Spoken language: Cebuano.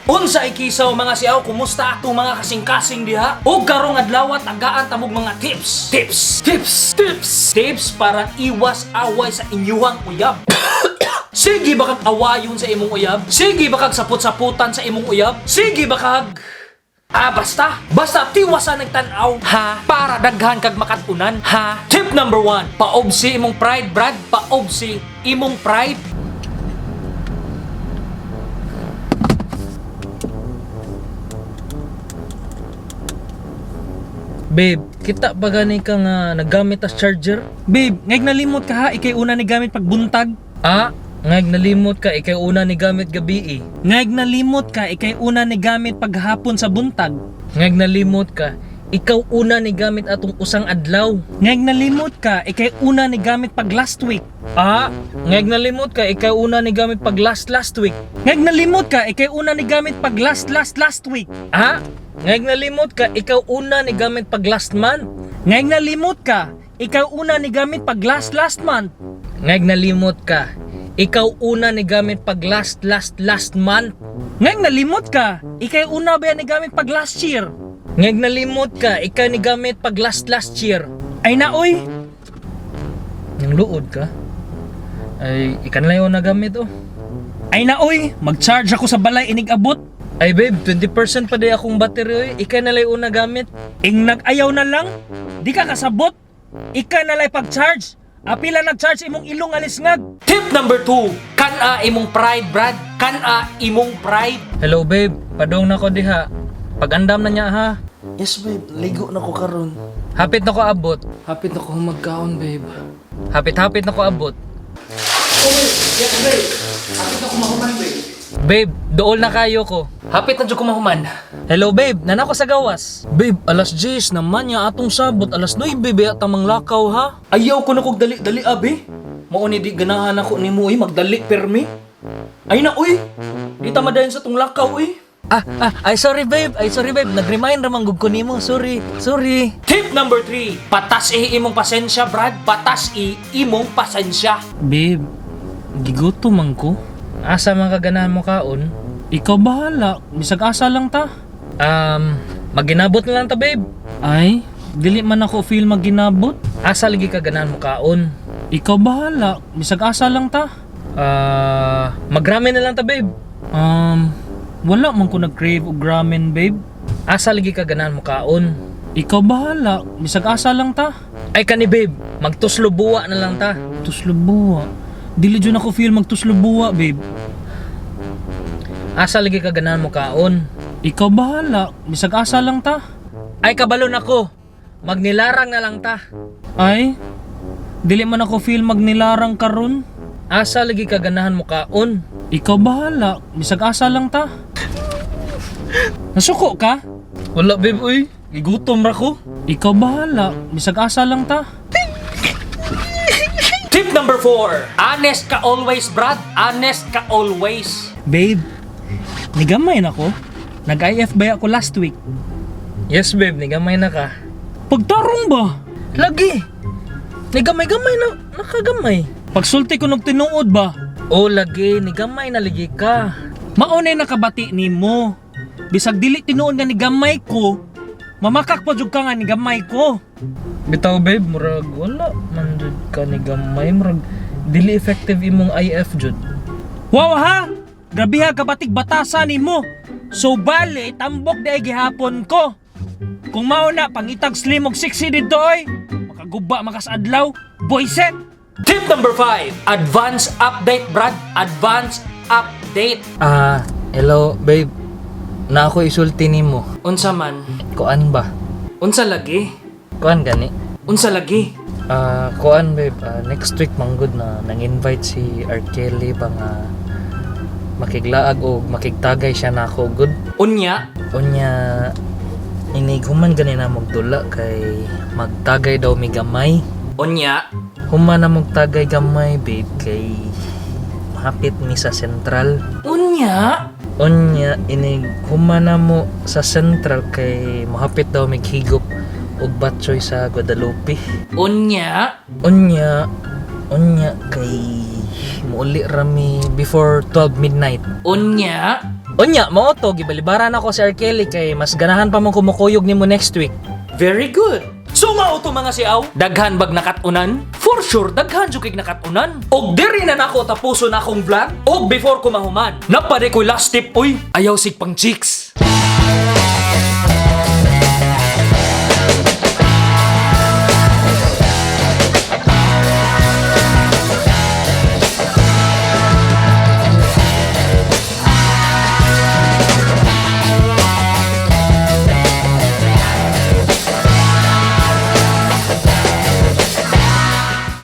Unsa ikisaw mga siaw, kumusta atong mga kasing-kasing diha? Og karong adlaw tagaan tamog mga tips. Tips, tips, tips. Tips para iwas away sa inyuhang uyab. Sige ba kag awayon sa imong uyab? Sige ba kag sapot-saputan sa imong uyab? Sige ba kag basta. Basta tiwasan ng tanaw, ha? Para daghan kag makatunan, ha? Tip number 1, paobsi imong pride, Brad. Paobsi imong pride. Babe, kita ba gani ka nga naggamit as charger? Babe, ngayg nalimot ka ha, ikay una ni gamit pagbuntag. Ah, ngayg nalimot ka, ikay una ni gamit gabi eh. Ngayg nalimot ka, ikay una ni gamit paghapon sa buntag. Ngayg nalimot ka, ikaw una ni gamit atong usang adlaw. Ngayg nalimot ka, ikay una ni gamit pag last week. Ah, ngayg nalimot ka, ikaw una ni gamit pag last last week. Ngayg nalimot ka, ikay una ni gamit pag last last last week. Ah, ngayg nalimot ka, ikaw una ni gamit pag last month. Ngayg nalimot ka, ikaw una ni gamit pag last last month. Ngayg nalimot ka, ikaw una ni gamit pag last last last month. Ngayg nalimot ka, ikay una ba yan ni gamit pag last year? Ngayg nalimot ka, ikaw ni gamit pag last last year. Ay naoy, Nang luod ka? Ay, ikan lang yung nagamit oh. Ay naoy, mag-charge ako sa balay inig abot. Ay babe, 20% pa day akong battery oy. Ika na lay una gamit. Ing nag-ayaw na lang, di ka kasabot. Ika na lay pag-charge. Apila nag-charge imong ilong alisngag. Tip number 2, kan-a imong pride, Brad. Kan-a imong pride. Hello babe, padong na ko diha. Pag-andam na niya ha. Yes babe, ligo na ko karon. Hapit na ko abot. Hapit na ko magkaon babe. Hapit-hapit na ko abot. Yes babe. Hapit na ko mahuman babe. Babe, dool na kayo ko. Hapit na jud ko mahuman. Hello babe, nana ko sa gawas. Babe, alas 10 naman ya atong sabot, alas 9 babe tamang lakaw ha. Ayaw ko na kog dali-dali abi. Mao ni di ganahan ako nimo magdali permi. Ay na uy. Di ta madayon sa tong lakaw uy. Ay sorry babe, ay sorry babe, nag-remind ra man gud ko nimo. Sorry, sorry. Tip number 3, patas i imong pasensya, Brad. Patas i imong pasensya. Babe, gigutom man ko. Asa man ka ganahan mo kaon? Ikaw bahala, bisag asa lang ta. Maginabot na lang ta babe. Ay, dili man ako feel magginabot. Asa lagi ka ganahan mo kaon? Ikaw bahala, bisag asa lang ta. Magrame na lang ta babe. Wala man ko nag-crave og ramen, babe. Asa lagi ka ganahan mo kaon? Ikaw bahala, bisag asa lang ta. Ay kani babe, magtuslo buwa na lang ta. Tuslobuwa. Dili jud ako feel magtuslobuwa, babe. Asa lagi ka ganahan mo kaon? Ikaw bahala, bisag asa lang ta. Ay kabalon ako. Magnilarang na lang ta. Ay, dili man ako feel magnilarang karon. Asa lagi ka ganahan mo kaon? Ikaw bahala, bisag asa lang ta. Nasuko ka? Wala babe uy, Gigutom ra ko. Ikaw bahala, bisag asa lang ta. Tip number 4. Honest ka always, Brad. Honest ka always. Babe, nigamay na ko. Nag-IF ba ako last week? Yes babe, nigamay na ka. Pagtarong ba? Lagi. Nigamay-gamay na nakagamay. Pagsulti ko nog tinuod ba? O lagi, nigamay na lagi ka. Maunay nakabati nimo. Bisag dili tinuod nga nigamay ko, mamakak pa jud ka nga nigamay ko. Bitaw babe, murag wala man jud ka nigamay, murag dili effective imong IF jud. Wow ha! Grabe ha kabatig batasa nimo. So bale, tambok di ay gihapon ko. Kung mao na pangitag slim og sexy didto oy, makaguba makasadlaw, boyset. Tip number 5, advance update Brad, advance update. Hello babe. Na ako isulti nimo. Unsa man? Kuan ba? Unsa lagi? Kuan gani? Unsa lagi? Kuan babe, next week manggod na nang-invite si R. Kelly ba nga makiglaag o makigtagay siya na ako good. Unya? Unya inig human gani na magdula kay magtagay daw mi gamay. Unya? Human na magtagay gamay babe kay hapit mi sa sentral. Unya? Unya inig human na mo sa sentral kay mohapit daw mig higop og batchoy sa Guadalupe. Unya? Unya unya kay muuli rami before 12 midnight. Unya? Unya, mao to gibalibaran ako si Arkeli kay mas ganahan pa man kumukuyog nimo next week. Very good. So mao to, mga siaw, daghan bag nakatunan? For sure, daghan jud kay nakatunan. Og diri na nako tapuson akong vlog. Og before ko mahuman, napade ko last tip, uy, ayaw sig pang chicks.